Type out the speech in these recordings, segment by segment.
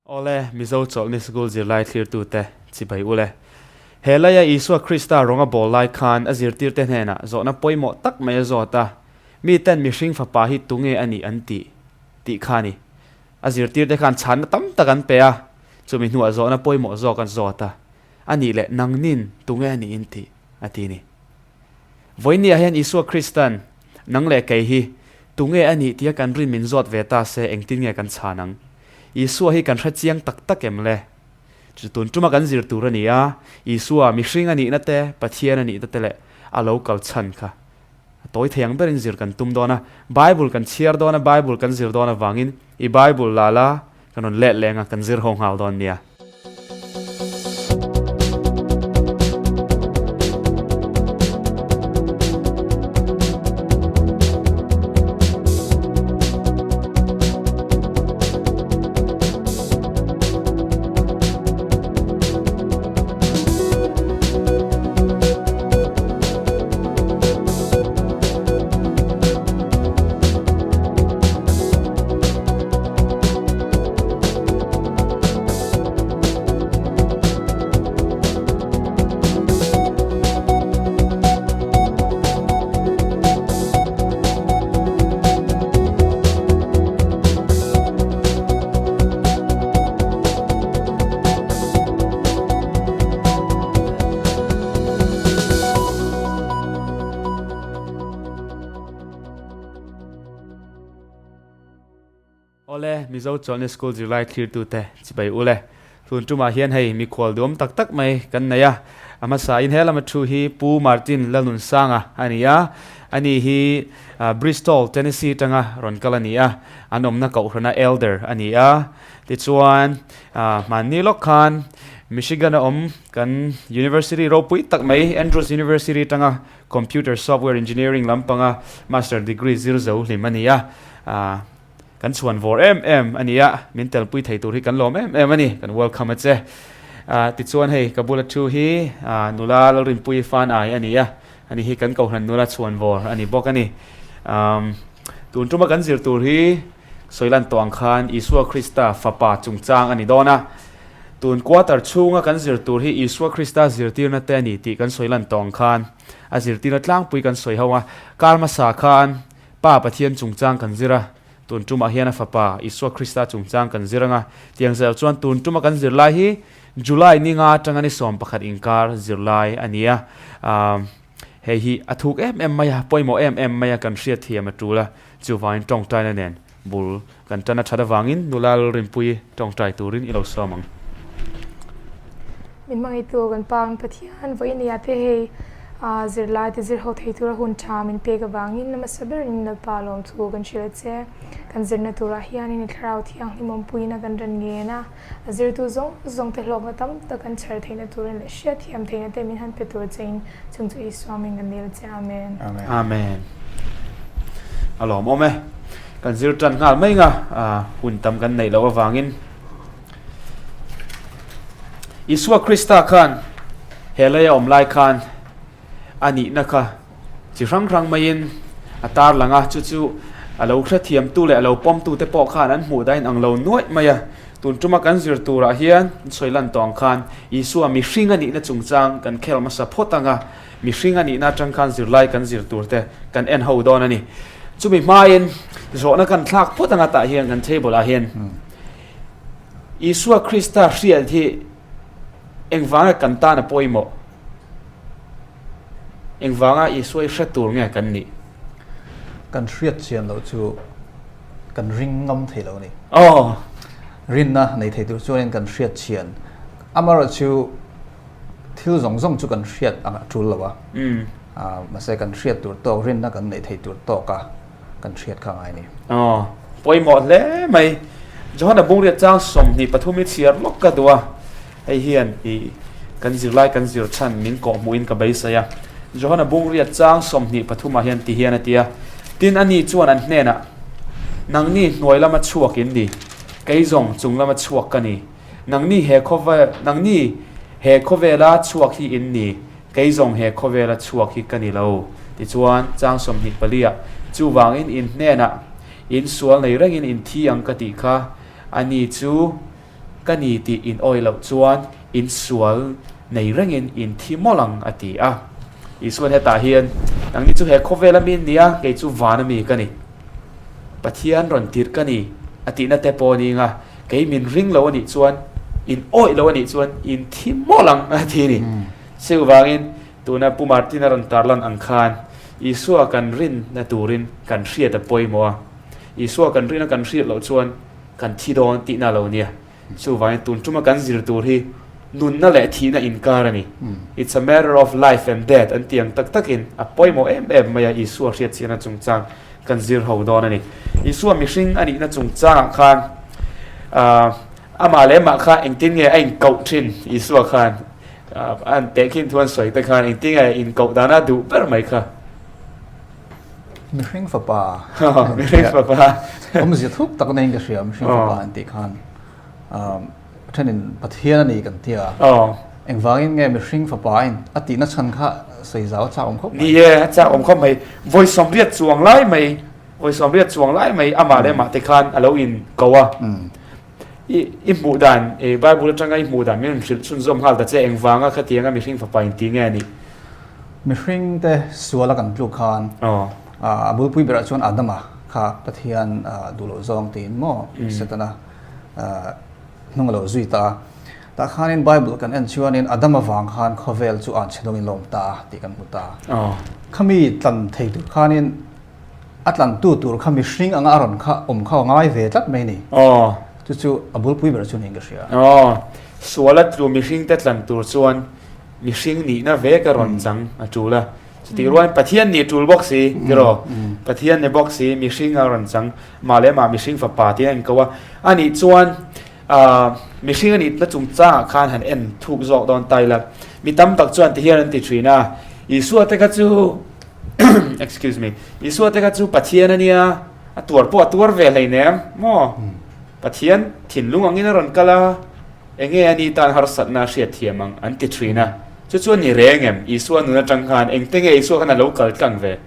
Awle, Mizo Chawlhni Sikul zirlai thlirtute chibai ule. He laia Isua Krista rawng a bawl lai khan a zirtirte hnenah zawhna pawimawh tak mai a zawt a, Miten mihring fapa hi tunge a nih an tih? tih kha a ni. A zirtirte khan chhanna tam tak an pe a, chumi hnuah zawhna pawimawh zawk an zawt a, A nih leh nangnin tunge a nih in tih? a ti a ni. Vawinia hian Isua Kristan nang leh kei hi tunge a nih tia kan rin min zawt ve ta se engtin nge kan chhan ang? Isua hi kan hre chiang tak tak em le? Chu tun tuma kan zir tur a ni a, Isua mihring a nihna te, Pathian a nihna te leh a lo kal chhan kha a tawi thei ang berin zir kan tum dawn a. Bible kan chhiar dawn a, Bible kan zir dawn avangin i Bible la la kan rawn let leng a, kan zir ho nghal dawn nia. Awle, Mizo Chawlhni School zirlai thlirtute chibai ule. Tun tumah hian hei mikhual duam tak tak mai kan nei a. A hmasa in he lama thu hi Pu Martin Lalnunsanga a ni a. Ani hi Bristol, Tennessee tanga rawn kal a ni a. An awmna kohhrana elder a ni a. Tichuan, hmanni lawk khan Michigan a awm kan University ropui tak mai Andrews University tanga Computer Software Engineering lampanga Master Degree zir zo hlim a ni a. Kan chhuan vawr em em a ni a, min telpui thei tur hi kan lawm em em a ni, kan welcome a che. Tichuan hei ka bula thu hi nula Lalrinpuii fan ai a ni a, ani hi kan kohhran nula chhuan vawr a ni bawk a ni. Tun tuma kan zir tur hi sawilan tawh ang khan Isua Krista fapa chungchang a ni dawn a. Tun quarter chhunga kan zir tur hi Isua Krista zirtirna te a ni tih kan sawilan tawh ang khan a zirtirna tlangpui kan sawi ho a, kar hmasa khan Pa Pathian chungchang kan zir a, tun tumah hian a Fapa, Isua Krista chungchang kan zir ang a. Tiang zel chuan tun tuma kan zirlai hi July ni nga atanga ni 11 inkar zirlai a ni a. Hei hi a thuk em em mai a, pawimawh em em mai a kan hriatthiam a tul a, chuvangin tawngtaina nen bul kan tan a that avangin nula Lalrinpuii tawngtai turin i lo sawm ang. Min hmangaihtu kan Pa ang Pathian vawinia te hei zirlai te zir ho thei tura hun tha min pek avangin hmasa berin Lalpa lawmthu kan hrilh a che. Kan zirna turah hianin i Thlarau Thianghlim awmpuina kan rawn ngen a, a zirtu zawng zawng te hlawkna tam tak kan chhar theihna turin leh hriatthiam theihna te min han pe tur chein chung chu Isua min kan nel che. Amen. Amen. A lawmawm e. Kan zir tan nghal mai nga hun tam kan neih loh avangin. Isua Krista khan he leia awm lai khan a nihna kha chi hrang hrang maiin a tar lang a, chu chu a lo hrethiamtu leh a lo pawmtute pawh khan an hmuh dahin ang lo nuaih mai a. Tun tuma kan zir turah hian sawi lan tawh ang khan Isua mihring a nihna chungchang kan khel hmasa phawt ang a, mihring a nihna atang khan zirlai kan zir tur te kan en ho dawn a ni. Chumi hmain zawhna kan thlak phawt ang a tah hian kan table ah hian Isua Krista hriat hi engvanga kan tan a pawimawh? Engvanga Isua i hre tur nge kan nih? Kan hriat chian loh chu kan ring ngam thei lo a ni. Aw. Rinna nei thei tur chuanin kan hriat chian. Amaherawhchu thil zawng zawng chu kan hriat ang a tul lo a. Mahse kan hriat tur tawk, rinna kan neih thei tur tawka kan hriat kha ngai a ni. Aw, pawimawh hle mai. Johana Bungriat chang 23 i chhiar lawk ka duh a, hei hian i kan zirlai kan zir chhan min kawh hmuhin ka beisei a. Johana Bungriat chang 23 ah hian ti hian a ti a, Tin ani chuan an hnenah, Nangni hnuai lama chhuak in ni, kei zawng chung lama chhuak ka ni. Nangni he khawvel, nangni he khawvela chhuak hi in ni, Kei zawng he khawvela chhuak hi ka ni lo. Tichuan, chang 24 ah, Chuvangin in hnenah in sual nei rengin in thi ang ka tih kha, ani chu ka ni tih in awih loh chuan in sual nei rengin in thi mawlh ang, a ti a. Isuan hetah hian, Nangni chu he khawvela mi in ni a, kei chu vana mi ka ni. Pathian rawn tirh ka ni, a tihna te pawh a ni ang a, kei min ring lo a nih chuan, in awih lo a nih chuan in thi mawlh ang, a ti a ni. Chuvangin, tuna Pu Martin a rawn tarlan ang khan, Isua kan rinna turin kan hriat a pawimawh a, Isua kan rina kan hriat loh chuan kan thi dawn tihna a lo nia. Chuvangin tun tuma kan zir tur hi nunna leh thihna inkar a ni. It's a matter of life and death an ti ang tak takin a pawimawh em em mai a, Isua hriatchiahna chungchang kan zir ho dawn a ni. Isua mihring a nihna chungchangah khan amah leh amah kha engtin nge a inkoh thin Isua khan an tehkhin thu an sawi te khan engtin nge inkoh dana duh ber mai kha. Mihring fapa. Mihring fapa. Awmzia thuk tak neiin ka hria mihring fapa an tih khan. Thenin Pathian a ni kan ti a. Engvangin nge mihring fapa in a tihna chhan kha sawi zau a chak awm khawp mai. Ni e, a chak awm khawp mai. Vawi 80 chuang lai mai, vawi 80 chuang lai mai amah leh amah te khan a lo in ko a. I i hmuh dan, i Bible atanga i hmuh dan min rawn hrilh chhunzawm nghal ta che, engvanga khatianga mihring fapa in ti nge a nih? Mihring te sual a kan tluk khan a bulpui berah chuan Adama kha Pathian duh loh zawng tiin maw Setana hnung a lo zui ta a. Tah khanin Bible kan en chuanin Adama vang khan khawvel chu an chhe dawngin lawm ta a tih kan hmu ta. Khami tlan thei tur khanin a tlantu tur kha mihring anga a rawn kha awm kha a ngai ve tlat mai a ni. Chu chu a bulpui ber chu niin ka hria. Sual a tlu mihring te tlan tur chuan Mihring nihna vek a rawn chang a tul a, chutih rualin Pathian nih a tul bawk si, tiraw? Pathian ni bawk si, mihring a rawn chang, mah leh mah mihring fapa tiin a inko a. A nih chuan mihring a nihna chungchangah khan han en thuk zawk dawn ta ila, mi tam tak chuan tihian an ti thin a, Isua te kha chu excuse me, Isua te kha chu Pathian a nia, a tuar pawh a tuar ve hleinem maw? Pathian thinlung angin a rawn kal a. Enge a ni tan harsatna a hriat thiam ang an ti thin a, chu chu a ni reng em? Isua nun atang khan engte nge Isua khan a lo kal tlang ve?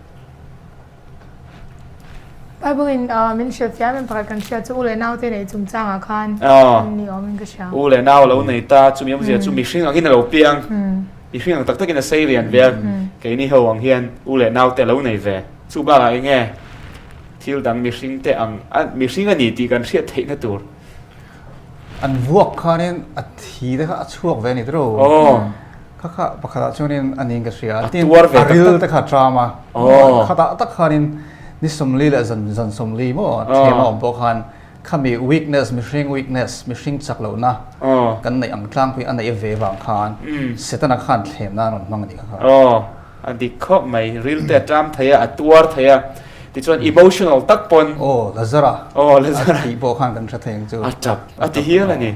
Bible in min hrilh fiam em pakhat kan hriat chu u leh nau te neih chungchangah khan an ni awm in ka hria. U leh nau a lo nei ta, chumi awmzia chu mihring angin a lo piang, mihring ang tak takin a sei lian ve a, keini ho ang hian u leh nau te a lo nei ve. Chu bakah enge thil dang mihring te ang, mihring a ni tih kan hriat theihna tur. An vuak khanin a thi te kha a chhuak ve a ni tiro. Kha kha pakhatah chuanin a niin ka hria. A tuar ve tak tak. A ril te kha a ṭam a. Khatah tak khanin ni 40 leh zan zan 40 maw thlem a awm pawh khan khami weakness mihring weakness mihring chak lohna kan neih ang tlangpui a neih ve vang khan Setana khan thlemna a rawn hmang a nih kha kha. A dik khawp mai, ril te a ṭam thei a, a tuar thei a, tichuan emotional tak pawn. Aw, Lazara. Aw, Lazara. A tih pawh khan kan hre thei ang chu. A ṭap, a ti hial a ni.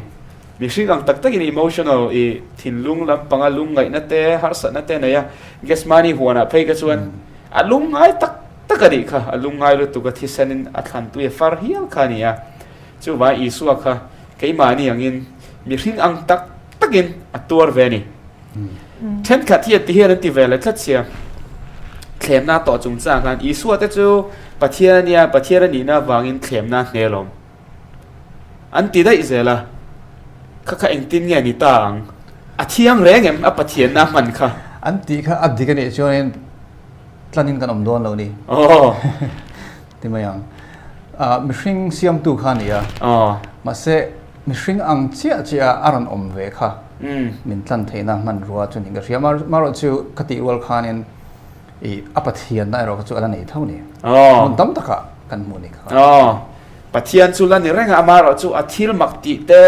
Mihring ang tak takin emotional i thinlung lampanga lungngaihna te, harsatna te a nei a, Gethsemane huanah phei kha chuan a lungngai tak tak a nih kha, a lungngai lutuk a thisenin a thlantui a far hial kha a ni a. Chuvangin Isua kha keimahni angin mihring ang tak takin a tuar ve a ni. Thenkhat hi ti hian an ti ve leh tlat sia. Thlemna tawh chungchang khan Isua te chu Pathian a nia, Pathian a nihna avangin thlemna a hne lawm. An ti daih zel a, kha kha engtin nge ni ta ang? A thiang reng em a Pathianna a hman kha? An tih kha a dik a nih chuanin tlanin kan awm dawn lo ni. Ti mai ang. Mihring siamtu kha a ni a. Mahse mihring ang chiah chiah a rawn awm ve kha min tlan theihna hmanrua chu niin ka hria. Marawh chu ka tih rual khanin i a Pathianna erawh kha chu a la nei tho ni. Hmun tam takah kan hmuh ni kha. Pathian chu la ni reng a, amaherawh chu a thil mak tih te,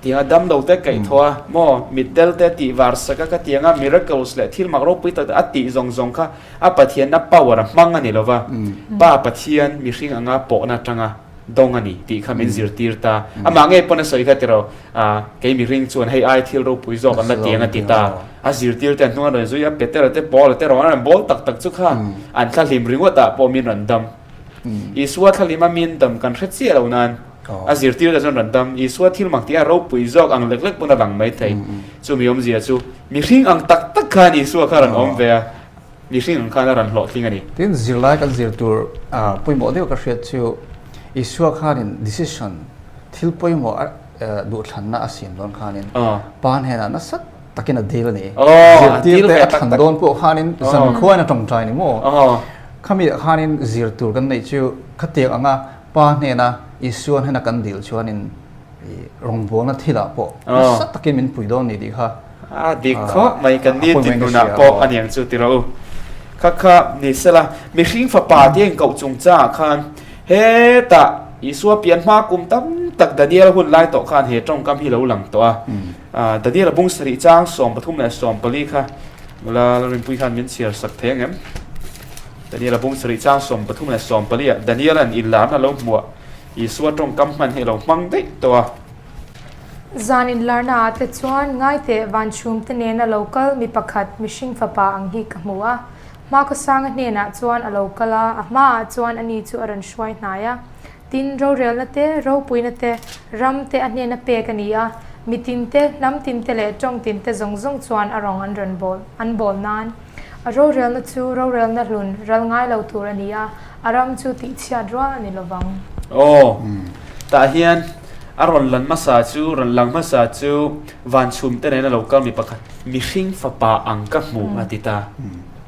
tianga damlo te kaihthawh a, maw mitdel te tih var sak a, ka tianga miracles leh thil mak ropui tak tak a tih zawng zawng kha A Pathianna power a hmang a ni lo va, Pa Pathian mihring anga pawhna atanga dawng a ni tih kha min zirtir ta. Amah ngei pawn a sawi kha tiraw, kei mihring chuan hei ai thil ropui zawk an la tiang a ti ta. A zirtir te an hnung a rawn zui a, Petera te Paula te rawn a rawn bawl tak tak chu kha an thlahlim ringawt ah pawh min rawn dam. Isua thlahlim a min dam kan hre chiah lo nan a zirtir te chuan rawn dam. Isua thil mak tih a ropui zawk ang lek lek pawn a lang mai thei. Chumi awmzia chu mihring ang tak tak khan Isua kha rawn awm ve a. Mihring ang khan a rawn hlawhtling a ni. Tin, zirlai kan zir tur pawimawh deuh ka hriat chu Isua khanin decision, thil pawimawh a. duhthlanna a siam dawn khanin pa hnenah nasa takin a dil a ni. Zirtir te a thlan dawn pawh khanin zankhuain a tawngtai ni maw? Khami ah khanin zir tur kan neih chu khatiang anga pa hnena Isua hnena kan dil chuanin rawngbawlna thilah pawh nasa takin min pui dawn ni tih kha A dik khawp mai kan ni tin nunah pawh a niang chu ti rawh u. Kha kha ni sela mihring fapa te inkoh chungchangah khan hetah Isua pian hma kum tam tak Daniel hun lai tawh khan he tawngkam hi lo lang tawh a. Daniel a bung sarih chang 34 le 14 kha nula Lalrinpuii khan min chhiar sak thei ang em? Daniel a bung sarih chang 33 leh 14 ah Daniel an inlarna lo hmuah Isua tawngkam hman hi a lo hmang daih tawh a. Zan inlarna ah te chuan ngaiteh van chhumte nena lo kal mi pakhat mihring fapa ang hi ka hmu a. Hmakhawsanga hnenah chuan a lo kal a, a hmaah chuan ani chu a rawn hruai hnai a. Tin, rorelna te, ropuina te, ram te a hnena pek a ni a, mi tin te, hnam tin te leh tawng tin te zawng zawng chuan a rawng an rawn bawl, an bawl nan. A rorelna chu rorelna hlun ral ngai lo tur a ni a, a ram chu tihchhiat rual a ni lo vang. Aw, tah hian a rawn lan hmasa chu, rawn lang hmasa chu van chhum te nena lo kal mi pakhat, mihring fapa ang ka hmu a ti ta.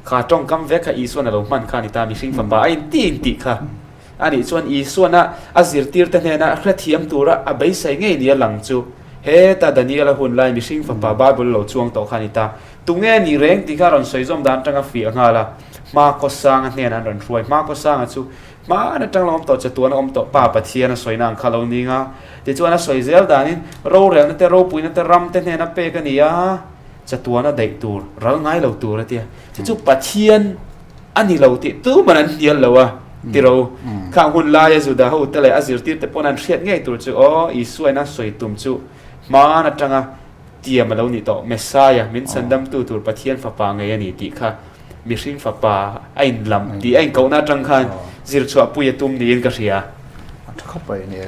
Kha tawngkam vek kha Isuan a lo hman kha a ni ta, mihring fapa a inti intih kha. A nih chuan Isuana a zirtirte hnena hrethiam tura a beisei ngei nia lang chu heta Daniela hun lai mihring fapa Bible lo chuang tawh kha a ni ta. Tunge ni reng tih kha a rawn sawi zawm dan atanga fiah nghal a, Hmakhawsanga hnenah an rawn hruai. Hmakhawsanga chu hmaan atang lo awm tawh, chatuan a awm tawh, Pa Pathian a sawina ang kha lo ning a. Tichuan a sawi zel danin rorelna te, ropuina te, ram te hnena pek a ni a, chatuan a daih tur, ral ngai lo tur a tia. Chu chu Pathian. A ni lo tih tuman an hnial lo a, tiro. Khang hun laia Juda ho te leh a zirtirte pawn an hriat ngei tur chu aw, Isuain a sawi tum chu hmaan atanga tiam a lo nih tawh, Messiah, min chhandamtu tur Pathian fapa ngei a ni tih kha mihring fapa a inlam tih a inkohna atang khan zirchhuahpui a tum niin ka hria. A tha khawp mai nia.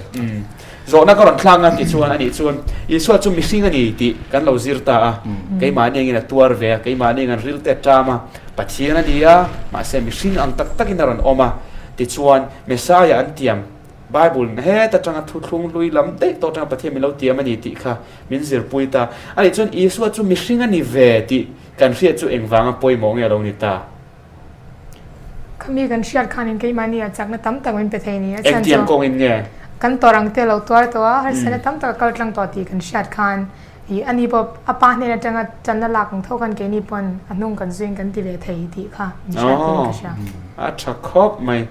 Zawhna ka rawn thlak a tih chuan anih chuan Isua chu mihring a ni tih kan lo zir ta a, keimahni angin a tuar ve a, keimahni angin ril te a ṭam a, Pathian a ni a, mahse mihring ang tak takin a rawn awm a. Tichuan Messiah an tiam, Bible in heta tanga thuthlung hlui lam daih tawh atanga Pathian min lo tiam a ni tih kha min zirpui ta. Anih chuan Isua chu mihring a ni ve tih kan hriat chu engvanga pawimawh nge a lo ni ta? Khami kan hriat khanin keimahni ah chakna tam tak min pe thei ni. A chhan chu Engtiang kawngin nge? Kan tawrh ang te lo tuar tawh a, harsatna tam tak a kal tlang tawh tih kan hriat khan ih ani pawh a pa hnen atanga tanna lak ang tho khan keini pawn a hnung kan zuiin kan ti ve thei tih kha min hriat tiin ka hria. A tha khawp mai.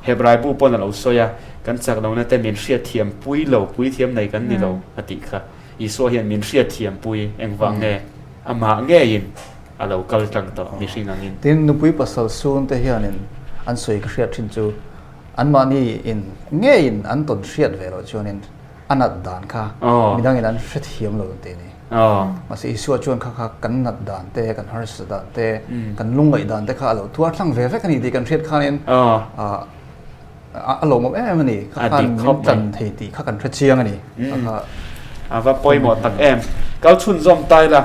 Hebrai bu pawn a lo sawi a, kan chak lohna te min hriatthiam pui lo, puithiam nei kan ni lo a tih kha. Isua hian min hriatthiam pui engvang nge? Amah ngeiin a lo kal tlang tawh mihring angin. Tin, nupui pasal sun te hianin an sawi ka hriat thin chu anmahni in ngeiin an tawn hriat ve loh chuanin a nat dan kha midangin an hrethiam lo tih a ni. Mahse Isua chuan kha kha kan nat dan te, kan harsa dan te, kan lungngaih dan te kha a lo tuar tlang ve vek a ni tih kan hriat khanin A lawmawm em em a ni. Kha khan min tlan thei tih kha kan hre chiang a ni. A va pawimawh tak em. Kal chhunzawm ta ila,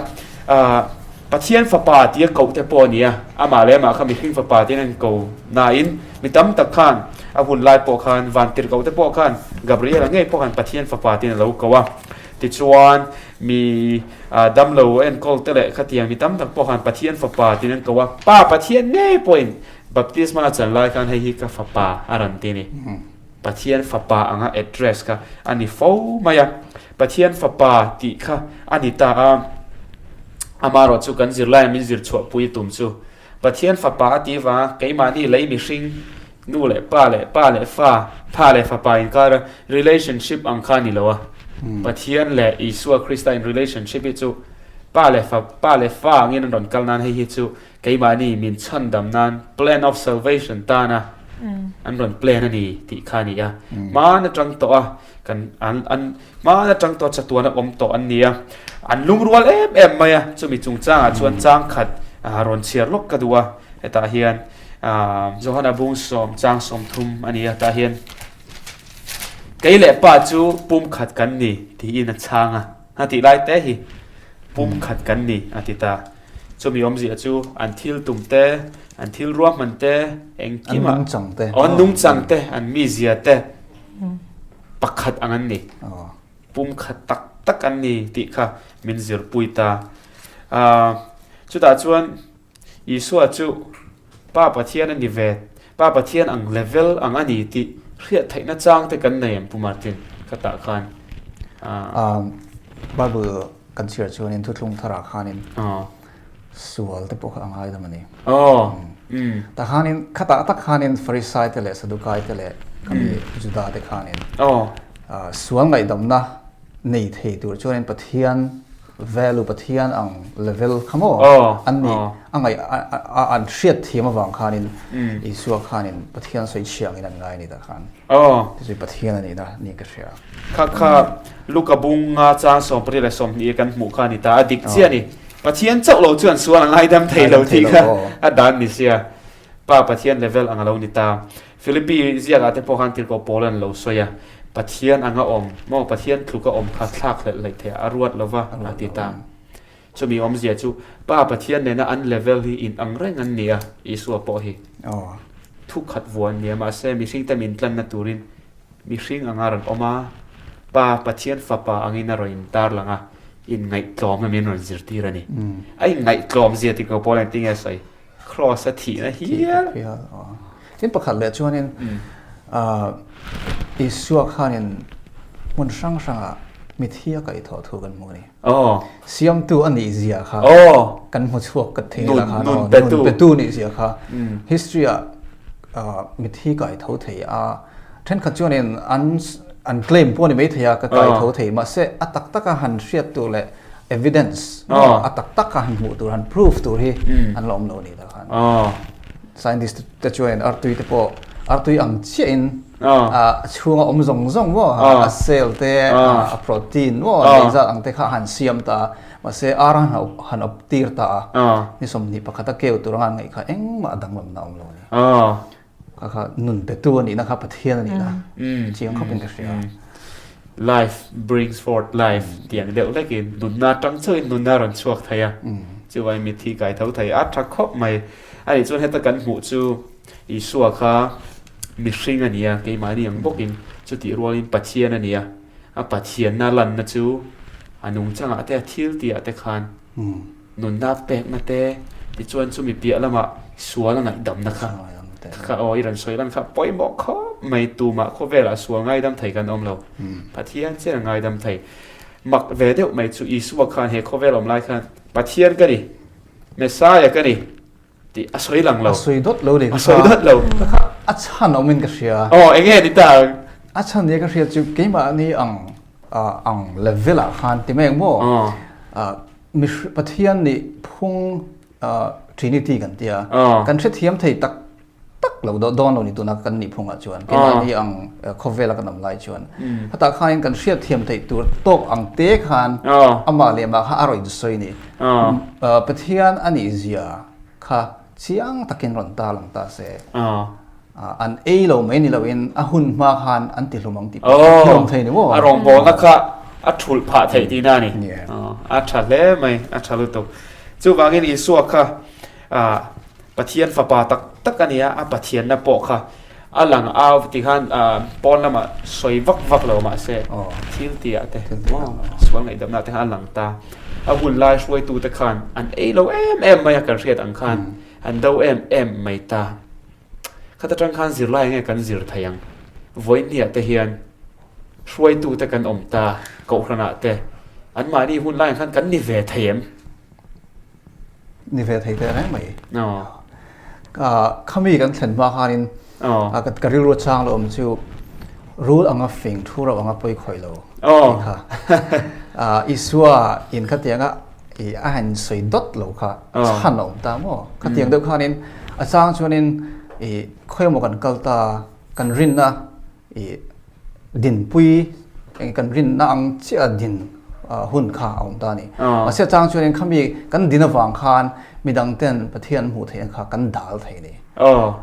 Pathian fapa tia koh te pawh a ni a, amah leh amah kha mihring fapa tiin an ko nain mi tam tak khan a hun lai pawh khan vantir koh te pawh khan Gabriel-a ngei pawh khan Pathian fapa tiin a lo ko a. Tichuan mi damlo enkawl te leh khatiang mi tam tak pawh khan Pathian fapa tiin an ko a, Pa Pathian ngei pawhin Baptisma a chan lai khan hei hi ka fapa a rawn ti a ni. Pathian fapa anga address kha a ni fo mai a. Pathian fapa tih kha a ni ta a. Amaherawh chu kan zirlai min zir chhuahpui tum chu Pathian fapa a tih avanga keimahni lei mihring nu leh pa leh pa leh fa, pha leh fapa inkara relationship ang kha a ni lo a. Pathian leh Isua Krista in relationship hi chu pa leh fa pa leh fa angin an rawn kal nan hei hi chu Keimahni min chhandam nan plan of salvation tana an rawn plan a ni tih kha a ni a. Hmaan atang tawh a kan an an hmaan atang tawh chatuan a awm tawh an ni a. An lungrual em em mai a, chumi chungchangah chuan chang khat rawn chhiar lawk ka duh a. Hetah hian Johana bung sawm chang 30 a ni a, tah hian kei leh pa chu pumkhat kan ni tiin a chhang a. A tih lai te hi pumkhat kan ni a ti ta. Chumi awmzia chu an thil tum te, an thil ruahman te, engkimah An nungchang te. An nungchang te, an mizia te pakhat ang an ni. pumkhat tak tak an ni tih kha min zirpui ta. Aaa chutah chuan Isua chu Pa Pathian a ni ve, Pa Pathian ang level ang a ni tih hriat theihna chang te kan nei em Pu Martin khatah khan? Aaa Bible kan chhiar chuanin thuthlung tharah khanin sual te pawh kha a ngaidam a ni. Tah khanin khatah tak khanin Farisai te leh Sadukai te leh khami Juda te khanin sual ngaihdamna nei thei tur chuanin Pathian value Pathian ang level kha maw an nih a ngaih an hriat thiam avang khanin Isua khanin Pathian sawi chhiangin an ngai a ni tah khan. Tichuan Pathian a nihna niin ka hria. Kha kha Luka bunga chang 28 kan hmuh kha a ni ta. A dik chiah a ni. Pathian chauh lo chuan sual a ngaidam thei lo tih kha a dan ni sia. Pa Pathian level ang a lo ni ta. Philippi ziakah te pawh khan tirhkoh Paul an lo sawi a, Pathian anga awm maw, Pathian tluka awm kha thlak hlelh hleih theih a ruat lo va a ti ta. Chumi awmzia chu Pa Pathian nena an level hi in ang reng an ni a, Isua pawh hi thu khat vuah an ni a, mahse mihringte min tlanna turin mihring anga rawn awm a, Pa Pathian Fapa angin a rawn intarlang a, inngaihtlawmna min rawn zirtir a ni. A inngaihtlawmzia tih ko pawh engtin nge a sawi? Kraws a thihna hial. Tin pakhat leh chuanin Isua khanin hmun hrang hrangah mithi a kaihthawh thu kan hmu a ni. Siamtu a nih zia kha kan hmu chhuak ka thei la khan nun petu nih zia kha history ah mithi kaitho thei a thenkhat chuanin an an claim pawh a ni maithei a ka kaitho thei mahse a tak taka han hriat tur leh evidence a tak tak kha han hmuh tur han proof tur hi an la awm lo a ni ta khan. Scientist te chuanin artui te pawh artui ang chiahin a chhunga awm zawng zawng maw a cell te a protein maw lei zat ang te kha han siam ta a mahse ar han han awp tir ta a ni 21 a keu tur anga an ngaih kha engmah a danglamna a awm lo a ni. Kha kha nun petu a nihna kha Pathian a nihna chiang khawpin ka hria. Life brings forth life tih ang deuh hlekin nunna atang chauhin nunna a rawn chhuak thei a, chuvangin mitthi kai tho thei a tha khawp mai. A nih chuan heta kan hmuh chu Isua kha mihring a ni a, keimahni ang bawkin chutih rualin Pathian a ni a, a Pathianna lanna chu a nungchangah te a thiltihah te khan Nunna pekna te, tichuan chumi piah lamah sual a ngaihdamna kha kha aw i rawn sawi lan kha pawimawh khawp mai tumah khawvelah sual ngaidam thei kan awm lo. Pathian chian a ngaidam thei. Mak ve deuh mai chu Isua khan he khawvel awm lai khan Pathian ka ni, Messiah ka ni tih a sawi lang lo. A sawi dawt lo ni. A sawi dawt lo. Ka kha a chhan awmin ka hria. Aw enge ni ta ang? A chhan nia ka hriat chu keimahni ang ang level ah khan ti mai ang maw? Pathian nih phung Trinity kan ti a, kan hrethiam thei tak tak lo dawn lo ni tuna kan nih phungah chuan keimahni ang khawvela kan awm lai chuan hetah khanin kan hriatthiam theih tur tawk ang te khan amah leh amah kha a rawn insawi ni. Pathian a nih zia kha chiang takin rawn tarlang ta se. An ei lo mai ni loin a hun hma khan an ti hlum ang tih pawh a thiam thei ni maw? A rawngbawlna kha a thulh phah theih tihna a ni. A tha hle mai, a tha lutuk. Chuvangin Isua kha Pathian fapa tak tak a ni a, a Pathianna pawh kha a lang au ti khan pawn lamah sawi vak vak lo mahse thil tihah te sual ngaihdamna te khan a lang ta. A hun lai hruaitute khan an ei lo em em mai a kan hriat ang khan an do em em mai ta. Khat atang khan zirlai nge kan zir thei ang? Vawiinniah te hian hruaitu te kan awm ta, kohhranah te anmahni hun laiah khan kan ni ve thei em? Ni ve thei teh reng mai. Khami kan thlen hma khanin ka rilru chang lo awm chu rul anga fing thu rauh anga pawi khawih lo tih kha. Isua in khatianga I a han sawi dawt lo kha chhan a awm ta maw? Khatiang deuh khanin a chang chuanin i khawi emaw kan kal ta, kan rinna i dinpui kan rinna ang chiah a din hun kha a awm ta a ni. Mahse a chang chuanin khami kan din avang khan midang ten Pathian an hmuh theih ang kha kan dal thei a ni.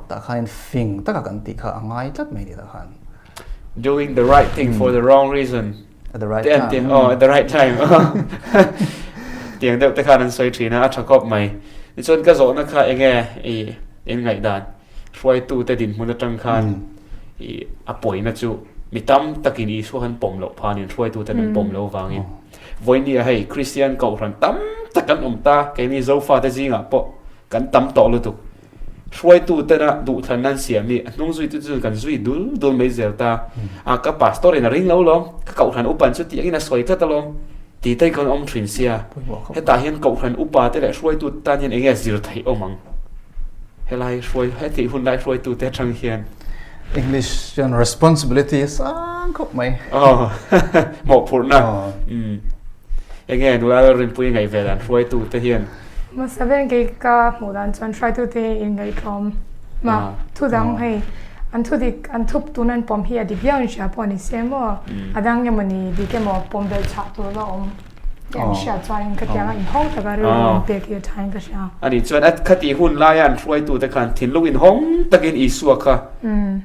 Tah khanin fing taka kan tih kha a ngai tlat mai a ni tah khan. Doing the right thing for the wrong reason. At the right time. Tiang, oh, at the right time. Tiang deuh te khan an sawi thin a, a tha khawp mai. Tichuan ka zawhna kha enge i in ngaihdan hruaitu te dinhmun atang khan i a pawina chu Mi tam takin Isua khan pawm loh phanin hruaituten an pawm loh avangin vawinia hei Kristian kohhran tam tak an awm ta, keini Zofate zingah pawh kan tam tawh lutuk. Hruaitutena duhthlanna an siam hi a hnung zuitu chu kan zui dul dul mai zel ta. A ka pastor in a ring lo lawm, ka kohhran upan chu tih angin a sawi tlat alawm tih te kan awm thin sia. Hetah hian kohhran upa te leh hruaitu tan hian enge zir theih awm ang? Helai hruai hetih hun lai hruaitu te atang hian. English chuan responsibility a sang khawp mai. Aw mawhphurhna. Enge nula Rinpuii ngaih ve dan hruaitu te hian. Hmasa ber kei ka hmuh dan chuan hruaitu te inngaihtlawm mah thu dang hei an thu dik an thup tun an pawm hi a dik viau in hria pawh ni se maw a dang emawni dik emaw pawm belh chah tur la awm. An hriat chuanin ka tiang a inhawng taka rilru in pek hi a thain ka hria. Ani chuan a khati hun laia an hruaitute khan thinlung inhawng takin Isua kha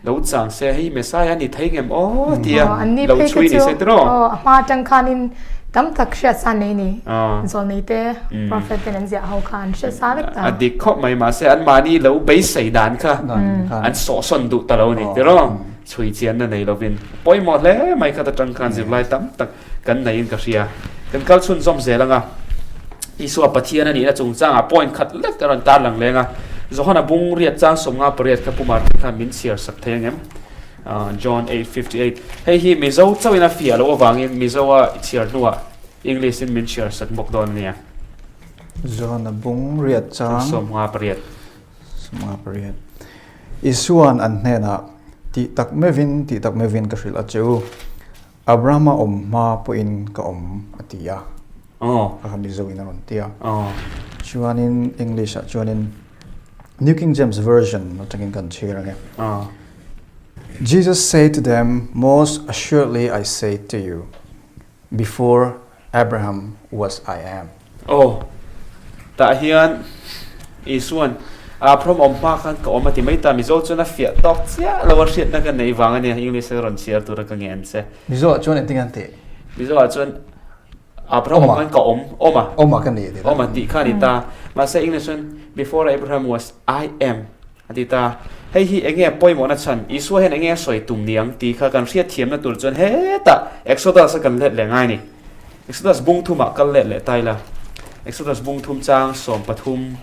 lo chang se, hei Messiah a ni thei ngem aw tia lo chhui ni se tiraw? Aw, a hma atang khanin tam tak hriat sa nei ni. Zawlnei te, prophet ten an ziah ho kha an hriat sa vek ta. A dik khawp mai, mahse anmahni lo beisei dan kha an sawhsawn duh ta lo a ni tiraw? Chhui chianna nei lovin pawimawh hle mai khat atang khan zirlai tam tak kan neiin ka hria. Kan kal chhunzawm zel anga Isua Pathian a nihna chungchangah point khat lek a rawn tarlang leng a. Johana bung riat chang 58 kha Pu Martin khan min chhiar sak thei angem? John 8:58 Hei hi Mizo chauhin a fiah loh avangin Mizoa chhiar hnuah English in min chhiar sak bawk dawn a nia. Johana bung riat chang 58. 58. Isua'n an hnenah, Tih tak meuhin, tih tak meuhin ka hrilh a che u. Abrahama awm hma pawhin ka awm a ti a. Aw. Kha kha Mizo in a rawn ti a. Aw. Chuanin English ah chuanin New King James Version atangin kan chhir ange. Aw. Jesus said to them, Most assuredly I say to you, before Abraham was I am. Aw, tah hian Isua'n Abraham awm hma khan ka awm a ti mai ta, Mizo chuan a fiah tawk chiah lo a hriatna ka neih vang a nia, English a rawn chhiar tura ka ngen che. Mizo ah chuan engtin an tih? Mizo ah chuan Abraham awm khan ka awm, awm a. Awm a ka ni tih. Awm a tih kha a ni ta. Mahse English chuan Before Abraham was I am a ti ta. Hei hi enge a pawimawhna chhan? Isua hian enge a sawi tum ni ang tih kha kan hriatthiamna tur chuan hetah Exodus a kan let leh ngai a ni. Exodus bung thumah kal let leh ta ila, Exodus bung thum chang 13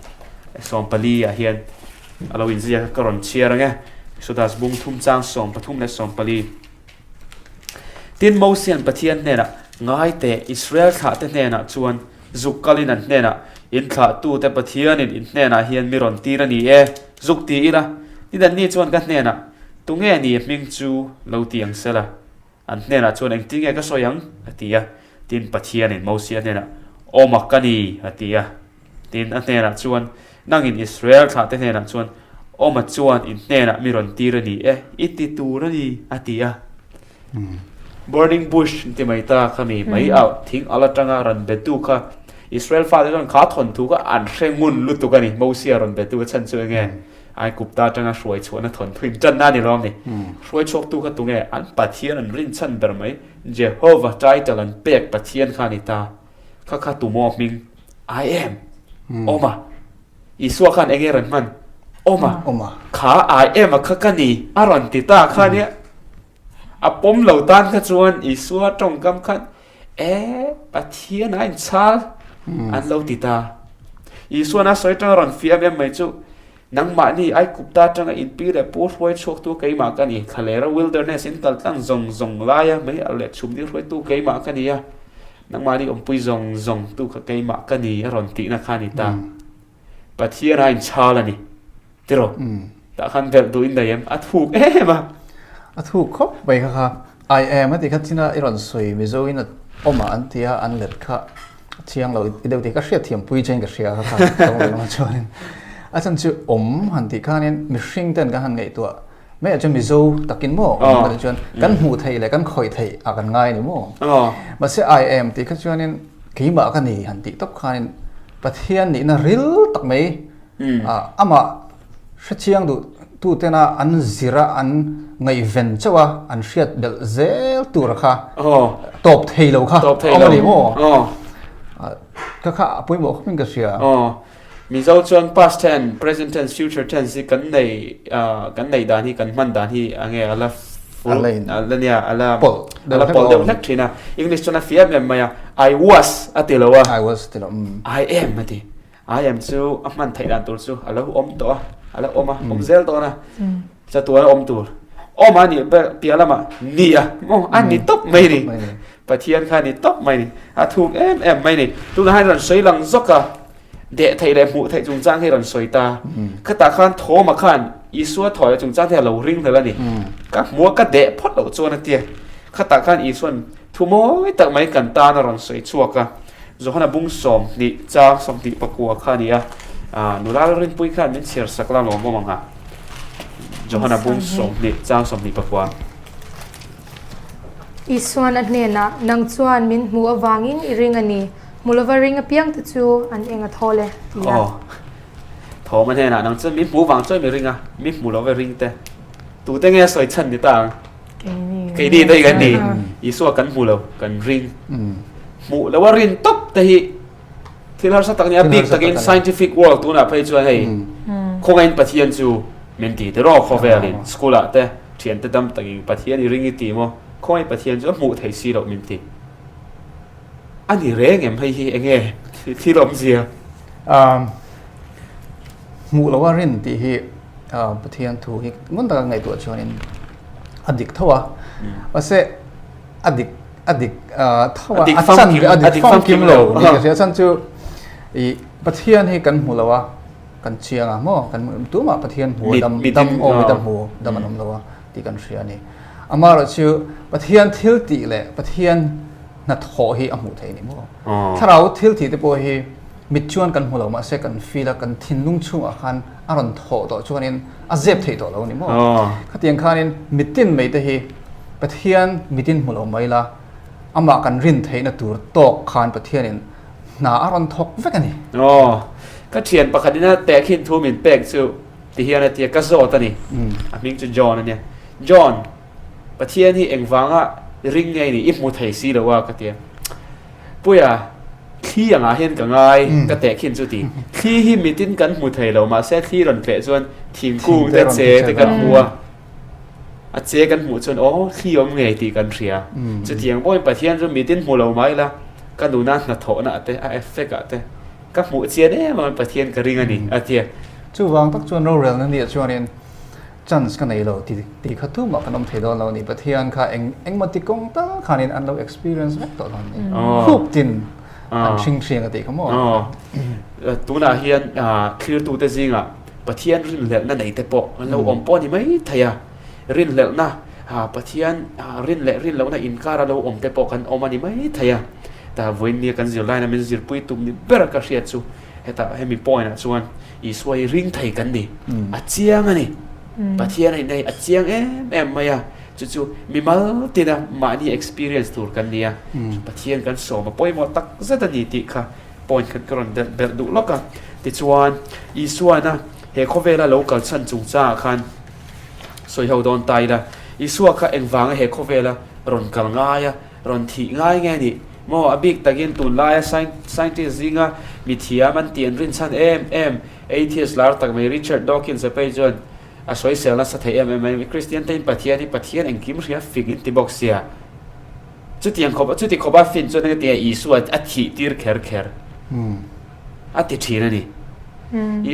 14 ah hian a lo inziak a, ka rawn chhiar ang e. Exodus bung thum chang 13 leh 14. Tin, Mosia'n Pathian hnenah, Ngai teh, Israel thlahte hnenah chuan zuk kalin an hnenah, In thlahtute Pathianin in hnenah hian mi rawn tir a ni e, zuk ti ila. Tin, anni chuan ka hnenah, Tunge ni hming chu lo ti ang sela? An hnenah chuan, Engtin nge ka sawi ang? a ti a. Tin, Pathianin Mosia hnenah, Awma ka ni, a ti a. Tin, a hnenah chuan, Nangin Israel thlahte hnenah chuan, Awma chuan in hnenah mi rawn tir a ni e, i ti tur a ni, a ti a. Burning bush an ti mai ta kha mi mai auh thing al atanga rawn betu kha Israel fate chuan kha thawnthu kha an hre ngun lutuk a ni. Mosia rawn betu a chhan chu enge? Aigupta atanga hruai chhuahna thawnthu in tanna a ni lo a ni. Hruai chhuaktu kha tunge? An Pathian an rinchhan ber mai. Jehovah title an pek Pathian kha a ni ta. Kha kha tumaw hming? I am. Awm a. Isua khan enge rawn hman? Awm a. Awm a. Kha I am a kha ka ni a rawn ti ta kha nia. A pawm lo tan kha chuan Isua tawngkam khan e Pathian a inchhal an lo ti ta. Isuan a sawi tanga rawn fiam em mai chu nangmahni Aigupta tanga inpi leh pu hruai chhuaktu keimah ka ni. Thlalera wilderness in kal tlang zawng zawng laia mei alh leh chhumni hruaitu keimah ka ni a. Nangmahni awmpui zawng zawng tu kha keimah ka ni a rawn tihna kha a ni ta. Pathian a inchhal a ni. Tiraw? Tah khan belh duh in nei em? A thuk em a. A thuk khawp mai kha kha. I am a ti kha china i rawn sawi Mizo in a awm a an ti a an let kha a thiang lo i deuh tih ka hriat thiam pui chein ka hria kha kha tawng leh lawng chuanin a chhan chu awm han tih khanin mihring ten kan han ngaihtuah Mai ah chuan Mizo takin maw awm kan chuan kan hmuh theih leh kan khawih theih ah kan ngai a ni maw. Mahse I am tih kha chuanin keimah ka ni han tih tawp khanin Pathian nihna ril tak mai amah hrechiang duh tu tena an zir a an ngaihven chauh a an hriat belh zel tur kha tawp thei lo kha awm a ni maw. Kha kha a pawimawh khawpin ka hria. Mizo chuan past tense, present tense, future tense hi kan nei kan neih dan hi kan hman dan hi a nge a la A la nia, a la pawlh deuh hlek thin a. English chuan a fiah em em mai a, I was a ti lo a. I was ti lo. I am a ti. I am chu a hman theih dan tur chu a lo awm tawh a, a la awm a, awm zel dawn a. Chatuan a awm tur. Awm a nih ber piah lamah ni a, maw a ni tawp mai ni. Pathian kha a ni tawp mai ni. A thuk em em mai ni. Tunah hian rawn sawi lang zawk a, deh theih leh hmuh theih chungchang hi rawn sawi ta. Khatah khan Thawma khan Isua thaw leh chungchang te a lo ring hlel a ni. Ka hmu a, ka deh phawt loh chuan a tia. Khatah khan Isua'n Thu mawi tak mai kan tan a rawn sawi chhuak a, Johana bung 20 chang 29 kha a ni a, nula Lalrinpuii khan min chhiar sak la lawm awm ang a, Johana bung 20 chang 29. Isuan a hnenah, Nang chuan min hmuh avangin i ring a ni, hmu lova ring apiangte chu an eng a thawl e, ti a. Aw, Thawma hnenah, Nang chuan min hmuh vang chuan mi ring a, mi hmu lova ring te, tute nge a sawi chhan ni ta ang? Keini te hi kan ni. Isua kan hmu lo, kan ring. Hmuh lo a rin tawp te hi thil harsa tak a ni. A bik takin scientific world tunah phei chuan hei khawngaihin Pathian chu min ti tiraw khawvelin school ah te thiante tam takin Pathian i ring i ti maw khawngaihin Pathian chu a hmuh theih si loh min ti. A ni reng em hei hi enge thil awmzia? Hmuh loh a rin tih hi Pathian thu hi ngun taka ngaihtuah chuanin a dik tho a. Mahse a dik a dik tho a, a chan a dik famkim lo ni ka hria. Chan chu i Pathian hi kan hmu lo a, kan chiang a maw? Kan tumah Pathian hmu dam dam awm i dam hmu dam an awm lo a tih kan hria a ni. Amaherawhchu Pathian thil tih leh Pathian hnathawh hi a hmuh theih a ni maw? Thlarau thil tih te pawh hi mit chuan kan hmu lo mahse kan feel a, kan thinlung chhungah khan a rawn thawh tawh chuanin a zep theih tawh lo a ni maw? Khatiang khanin mitin mai te hi Pathian mitin hmu lo mai la, amah kan rin theihna tur tawk khan Pathianin hna a rawn thawk vek a ni. Aw, ka thian pakhatin a tehkhin thu min pek chu tihian a tia, ka zawt a ni. A hming chu John a nia. John! Pathian hi engvanga ring nge ni i hmu thei si lo a ka ti a. Puia, thli angah hian ka ngai ka teh khin chu ti. Thli hi mitin kan hmu thei lo mahse thli rawn tleh chuan thingkung te che te kan hmu a. A che kan hmuh chuan aw thli awm ngei tih kan hria. Chutiang pawhin Pathian chu mitin hmu lo mai la ka nuna hnathawhna ah te a effect ah te ka hmuh chian em avangin Pathian ka ring a ni a ti a. Chuvang tak chuan rorelna nia chuanin Chance ka nei lo ti ti kha tumah kan awm thei dawn lo a ni. Pathian kha eng engmaw ti kawng tal khanin an lo experience vek tawh dawn a ni. Khup tin an hring hriang a tih kha maw? Tunah hian thlirtute zingah Pathian rinhlelhna nei te pawh an lo awm pawh a ni mai thei a. Rinhlelhna, Pathian rin leh rin lohna inkara lo awm te pawh kan awm a ni mai thei a. Tah vawiin nia kan zirlaina min zirpui tum ni ber ka hriat chu hetah hemi point ah chuan Isua hi ring thei kan ni. A chiang a ni. Pathian a inei a chiang em em mai a. Chu chu mimal tina mahni experience tur kan ni a. Pathian kan sawm a pawimawh tak zet a ni tih kha point khat ka rawn delh belh duh lawk a. Tichuan, Isuana he khawvela lo kal chhan chungchangah khan sawi ho dawn ta ila, Isua kha engvanga he khawvela rawn kal ngai a, Rawn thih ngai nge nih? Maw, a bik takin tunlaia scientist zinga mithiam an tih an rinchhan em em, atheist lar tak mai Richard Dawkins a phei chuan a sawisel nasa thei em em mai. Kristian tein Pathian hi Pathian engkim hria fing in ti bawk sia. Chutiang khawp, chuti khawpa fin chuan engati nge Isua a thih tir kher kher a ti thin a ni.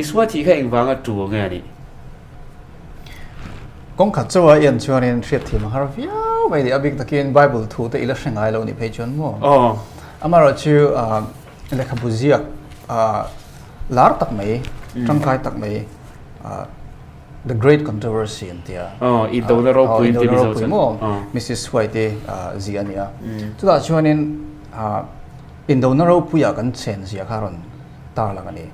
Isua thih kha engvanga tu nge a nih? Kawng khat chauha i en chuanin hriatthiam a har viau mai ni. A bik takin Bible thu te i la hre ngai lo ni phei chuan maw? Amaherawh chu lehkhabu ziak lar tak mai, tangkai tak mai The Great Controversy an ti a. Indona ropui an ti Mizo chuan. Maw? Mrs White-i ziah a ni a. Chutah chuanin indona ropuiah kan chen zia kha a rawn tarlang a ni.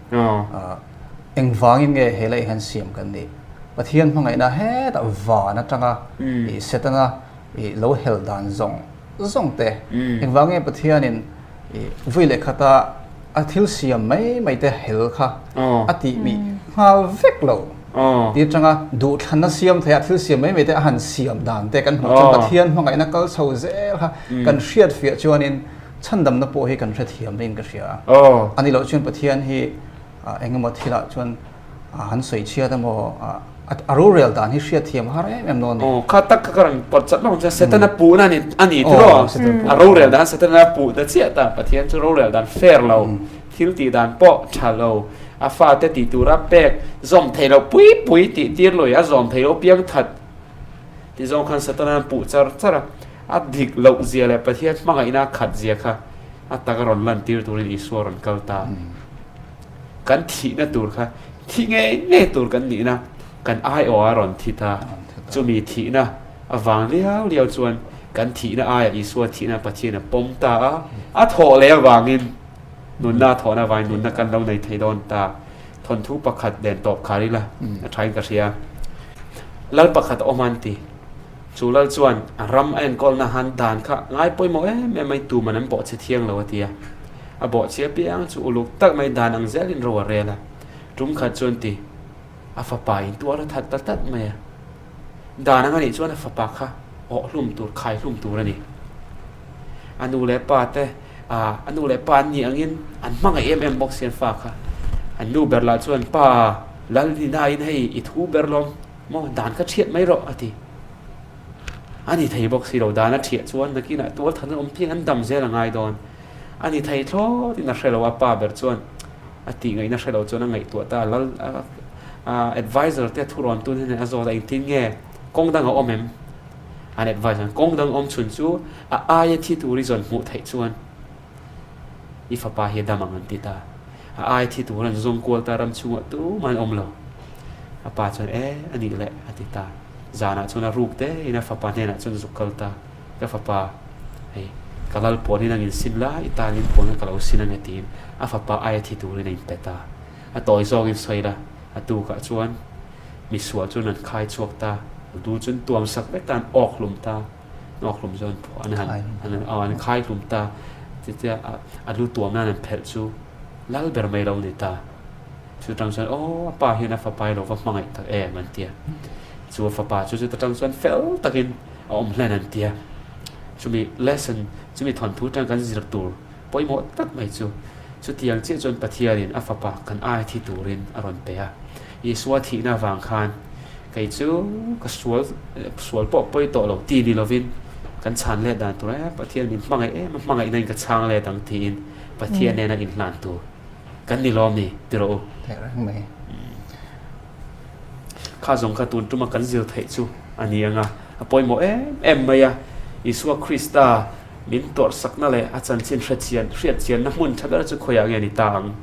Engvangin nge he lei hian siam kan nih? Pathian hmangaihna hetah van atanga i Setana i lo hel dan zawng zawng te. Engvang nge Pathianin i vui leh khata a thil siam mai mai te hel kha a tih mih nghal vek lo ti atanga duhthlanna siam theih a thil siam mai mai te a han siam dan te kan hmuh chuan Pathian hmangaihna kal chho zel kha kan hriatfiah chuanin chhandamna pawh hi kan hrethiam niin ka hria a. A ni loh chuan Pathian hi Eng emaw thilah chuan Han sawi chhiat emaw a rorel dan hi hriat thiam har em em dawn a ni. Aw, kha tak kha ka rawn pawt chat lawng chuan Setana puhna a ni a ni tiraw? A rorel dan Setana puh ta chiah ta, Pathian chu rorel dan fair lo, thil tih dan pawh tha lo, a fate tih tura pek zawm thei loh pui pui tih tir lui a zawm thei loh piang that tih zawng khan Setana an puh char char a, a dik loh zia leh Pathian hmangaihna a khat zia kha a taka rawn lan tir turin Isua rawn kal ta. Kan thihna tur kha thi ngei ngei tur kan nihna kan aiawh a rawn thi ta. Chumi thihna avang liau liau chuan kan thihna aiah Isua thihna Pathian a pawm ta a, a thawh leh avangin nunna a thawhna avangin nunna kan lo nei thei dawn ta. Thawnthu pakhat nen tawp khar ila a thain ka hria. Lal pakhat a awm a an ti. Chu lal chuan a ram a enkawlna han dan kha ngai pawimawh em em mai tuman an bawhchhe thiang lo a ti a. A bawhchhe apiang chu uluk tak mai dan ang zelin ro a rel a. Tum khat chuan ti, a fapa in tuar a that ta tlat mai a. Dan ang anih chuan a fapa kha awh hlum tur, khai hlum tur a ni. A nu leh pa te, ah, a nu leh pa an nih angin an hmangaih em em bawk si an fa kha. An nu ber lah chuan, Pa, lal ni nain hei i thu ber lawm maw, dan kha thiat mai rawh a ti. A ni thei bawk si lo, dan a thiah chuan nakinah tual than an awm piang an dam zel a ngai dawn. A ni thei thlawt in a hre lo a, pa ber chuan a tih ngaihna hre lo chuan a ngaihtuah ta a, lal a advisor te thurawn tun hian a zawt a, engtin nge kawng dang a awm em? An advisor an kawng dang awm chhun chu a aia thi tur i zawn hmuh theih chuan i fapa hi a dam ang an ti ta. A aia thi tur an zawng kual ta ram chhungah tumah an awm lo. A pa chuan e a nih leh a ti ta. Zanah chuan a ruk te in a fapa hnenah chuan zuk kal ta. Ka fapa, hei, ka lal puanin ang insin la, i tanin puan ka lo sin ange tiin a fapa aia thi turin a inpe ta. A tawi zawngin sawi la, a tukah chuan misual chuan an khai chhuak ta, a du chu an tuam sak vek ta, an awk hlum ta, an awk hlum chu an phuah, an han, an aw an khai hlum ta, chutia a lu tuam nan an phelh chu lal ber mai lo ni ta. Chu tang chuan aw a pa hian a fapa hi lo va hmangaih tak em an ti a. Chu a fapa chu chuta tang chuan fel takin a awm hlen an ti a. Chumi lesson, chumi thawnthu tang kan zir tur pawimawh tak mai chu chutiang chiah chuan Pathianin a fapa kan ai thi turin a rawn pe a. Isua thihna avang khan kei chu ka sual sual pawh pawi tawh lo ti ni lovin kan chhan let dan tur e Pathian min hmangaih em a hmangaihna in ka chhang let ang tiin Pathian nena inhlan tur Kan ni lawm ni ti rawh u. Theih reng mai. Kha zawng kha tun tuma kan zir theih chu a ni ang a, a pawimawh em em mai a. Isua Krista min tawrhsakna leh a chanchin hrechian hriatchianna hmun tha ber chu khawiah nge ni ta ang?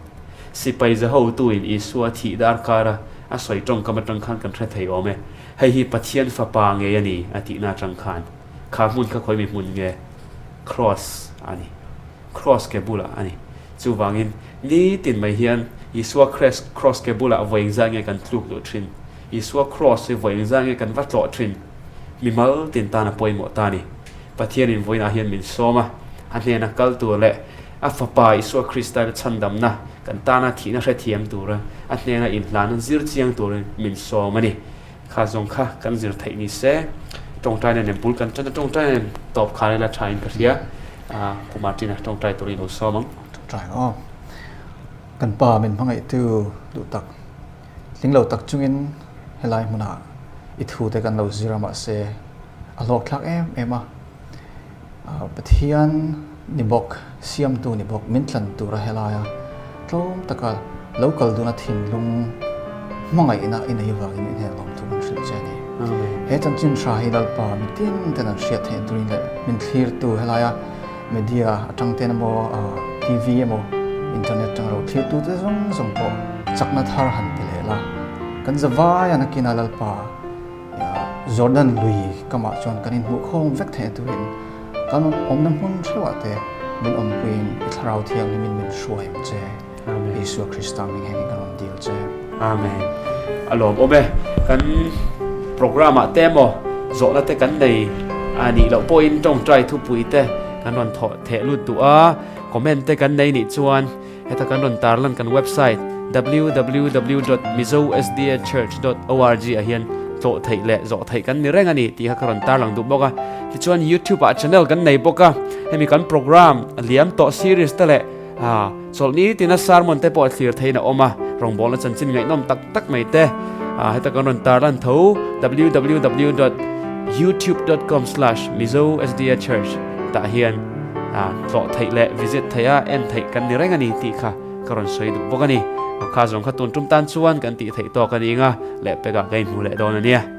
Sipai Zahotuin Isua thih darkara a sawi tawngkam atang khan kan hre thei awm e. Hei hi Pathian Fapa ngei a ni a tihna atang khan kha hmun kha khawimi hmun nge? Kraws a ni. Kraws ke bulah a ni. Chuvangin, nitin mai hian Isua Kraws ke bulah vawi engzah nge kan tluk duh thin? Isua Kraws hi vawi engzah nge kan va tlawh thin? Mimal tin tan a pawimawh ta a ni. Pathianin vawiinah hian min sawm a, a hnena kal tur leh a Fapa Isua Krista chhandamna kan tana thihna hrethiam tura a hnena inhlana zir chiang turin min sawm a ni. Kha zawng kha kan zir theih ni se, tawngtaina nen bul kan tan a, tawngtaina nen tawp khar ila thain ka hria. Pu Martin-a tawngtai turin lo sawm ang. Tawngtai aw. Kan pa min hmangaihtu duh tak, tling lo tak chungin helai hmunah i thu te kan lo zir a mahse a hlawkthlak em em a. Pathian ni bawk, Siamtu ni bawk min tlan tura helaia tlawm taka lo kal duna thinlung hmangaihna i nei vangin i hnen lawmthu kan hrilh che a ni. He chanchin hra hi Lalpa mitin ten an hriat theih turin leh min thlirtu helaia media atang ten emaw, TV emaw, internet atang ro thlirtu te zawng zawng pawh chakna thar han pe leh la. Kan zavaia nakina Lalpa Jordan lui kamah chuan kan inhmuhkhawm vek theih turin kan awmna hmun theuhah te min awmpuiin i Thlarau Thianghlimin min hruai ang che. Amen. Isua Krista hming hengin kan rawn dil che. Amen. A lawm awm e. Kan program ah te emaw zawhna te kan nei a nih loh pawhin tawngtai thupui te kan rawn thawh theh lut duh a, comment te kan nei nih chuan Heta kan rawn tarlan kan website www.mizosdachurch.org ah hian tlawh theih leh zawh theih kan ni reng a ni tih kha ka rawn tarlang duh bawk a. Tichuan YouTube ah channel kan nei bawk a, hemi kan program a liam tawh series te leh chawlhni tina sermon te pawh thlir theihin a awm a. Rawngbawlna chanchin ngaihnawm tak tak mai te heta kan rawn tar lan tho www dot youtube dot com slash mizo sda church tah hian tlawh theih leh visit theih a en theih kan ni reng a ni tih kha ka rawn sawi duh bawk a ni. Kha zawng kha tun tum tan chuan kan tih theih tawk a ni ang a, lehpekah ka inhmu leh dawn a nia.